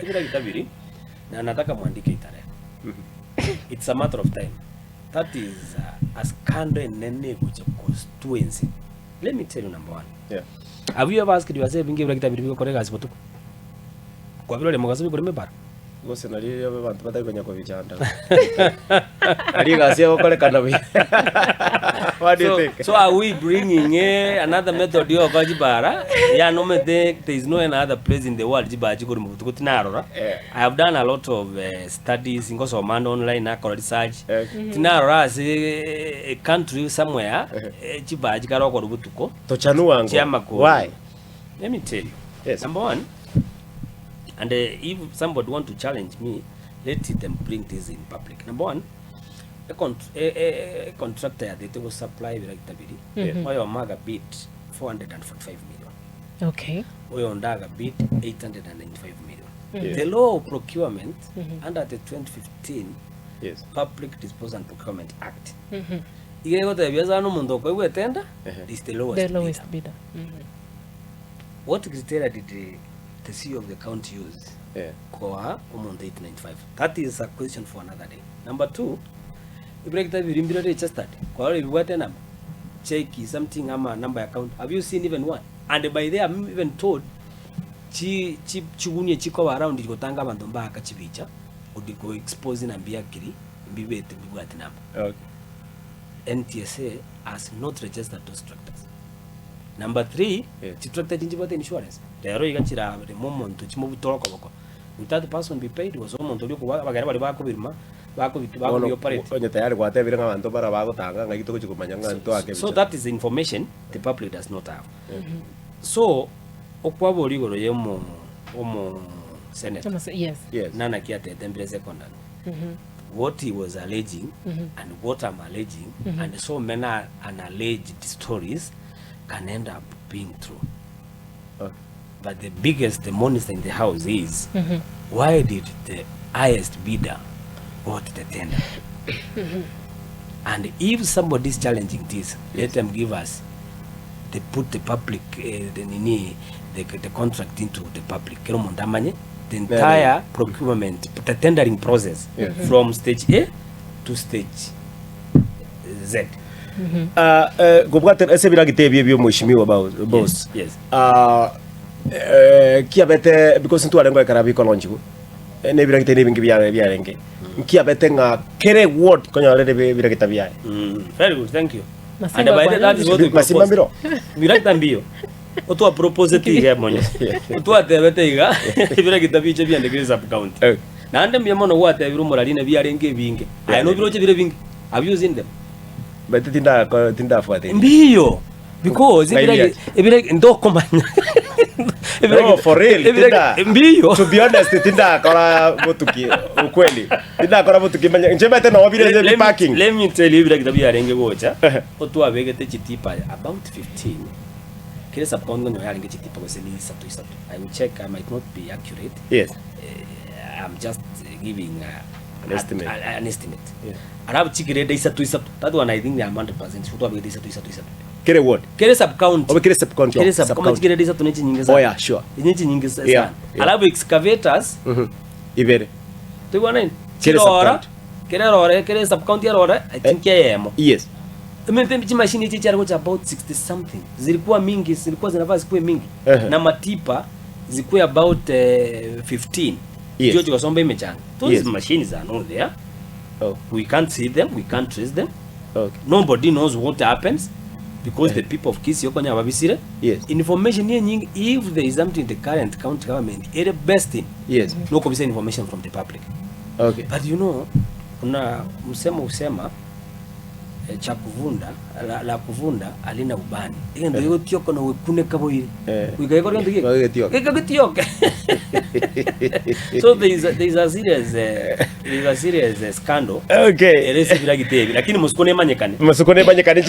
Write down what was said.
Ebiragita biri, na nataka mwandike itarehe. It's a matter of time. That is a scandal enene egocha constituency. Let me tell you number one. Yeah. Have you ever asked yourself inki ebiragita biri bigokora egasi botuko? Kwabirorire mogaso bikorema ebara? Gose nario abanto batari konya kobichanda. Aria egasi egokorekana buya. What do you So, think? so are we bringing eh, another method yokoa chibara? Yani omanyete there is no any other place in the world chibara chikorema botuko tinarora. Eh. I have done a lot of eh, studies ngosoma ande online nakora research. Eh. Tinarora ase eh, a country somewhere eh, chibara chikare okorwa botuko. Tochanua ngo. Chiamakori. Why? Let me tell you. Yes. Number one, and uh, if somebody want to challenge me, let them bring this in public. Number one, a, cont- a, a, a contractor yathete go supply biragita biri Yes. oyo maga bid 445 million Okay. oyo ndaga bid 895 million Yes. the law of procurement under the 2015 Yes. public disposal and procurement act iga egotebia sana omonto okoigwa etenda Ehe. is the lowest, The lowest bidder. bidder. Mhm. What criteria did the CEO of the county use Yeah. koa omonto 895? That is a question for another day. Number two, ebirekita biri mbire registered kwarora ebibwate enamba check something ama number ya county. Have you seen even one? And by the I'm even told chi chi chigunia chikoba around gotanga abanto mbaka chibicha odi go expose na mbiakiri mbibete mbibwate namba. Okay. NTSA has not registered those tractors. Number 3, Yes. chitractor echi nchibwate insurance. Rero iga chirarema omonto chimobutore okoboko. Will that person be paid? Gose omonto oria okoba abagere baria bakobiruma bakobi Bono bakobi operate. onye tayari gwatebire ng'a abanto bara bagotanga ng'ai togochi komanya ng'a ntoake So bicha. that is information the public does not have. So okwaboria igoro ya omo omo senator Yes. Yes. nana ki atete mbire secondary what he was alleging and what I'm alleging and so many unalleged stories can end up being true. Okay. But the biggest monster in the house is why did the highest bidder got the tender? And if somebody is challenging this, let them give us they put the public eh, the nini the, the contract into the public kero omonto amanye the entire procurement the tendering process Yeah. from stage A to stage Z. Ah, eh, kobwate ase ebiragita ebio ebio omweshimiwa bao- boss Yes, yes. Ah, eh, kiabete because ntwarenge ekero bikolonchigwa eh, na ebiragita nebinge biare biarenge nkiabete ng'a kere ward konyorere ebiragita biaye Mm, very good, thank you. Masimba And by the, that is what we Masimba propose. mbiro. Biragita mbiyo. Otwa propose tiga monye. Otwatebete iga ebiragita biche biandekire sub county. Eh. Naende mbuya mono gwatebire omorari na biarenge ebinge. Aye no biroche bire binge. Have you seen them? But tinda tindafuatilia. Mbiyo. Because Ngai ebiragi biache. ebiragi ndokomanya. No, for real, Ebiragi- tinda. Mbiyo. To be honest, tindakora botuki ukweli. Tindakora botuki manya. Nche bete no bire Let je parking. Let me tell you ebiragita biarenge gocha. Otwabegete chitipa about 15. Kere sub county nonye yarenge chitipa gose ni isato isato. I will check, I might not be accurate. Yes. Eh, I'm just giving An estimate. an estimate. Yeah. Alafu chigirede isato isato. That one I think I'm 100% sure twabegete isato isato isato. Kere ward. Kere sub county. Obe kere sub county. Kere oh, sub sub county county. chigirede isato ne chinyinge Oh yeah, sure. Inye chinyinge sana. Yeah, yeah. Alafu excavators Mhm. Ibere. toigwana Kere chirora sub-county. kere rore kere sub county erore I think eyemo. Yes. Emete chimashini echi chiare gocha about 60 something zilikuwa mingi zilikuwa zinafaa zikuwe mingi Ehe. na matipa zikuwe about eh, 15 Yes. chio chikasomba emechanga those Yes. machines are not there Oh, we can't see them we can't trace them okay. nobody knows what happens because the people of Kisii okonya babisire Yes. information yenyingi if there is something the current county government ere best in Yes. nokobisa information from the public Okay. But you know, kuna msemo usema eh, cha kuvunda la, la kuvunda alina ubani egento gigotioka na gwekuneka boire Eh. goika gekore gento Goika getioke. gika getioke so there is a, there is a serious eh, there is a serious eh, scandal Okay. ere ase ebiragita ebi lakini mosiko nemanyekane Mosiko nemanyekane.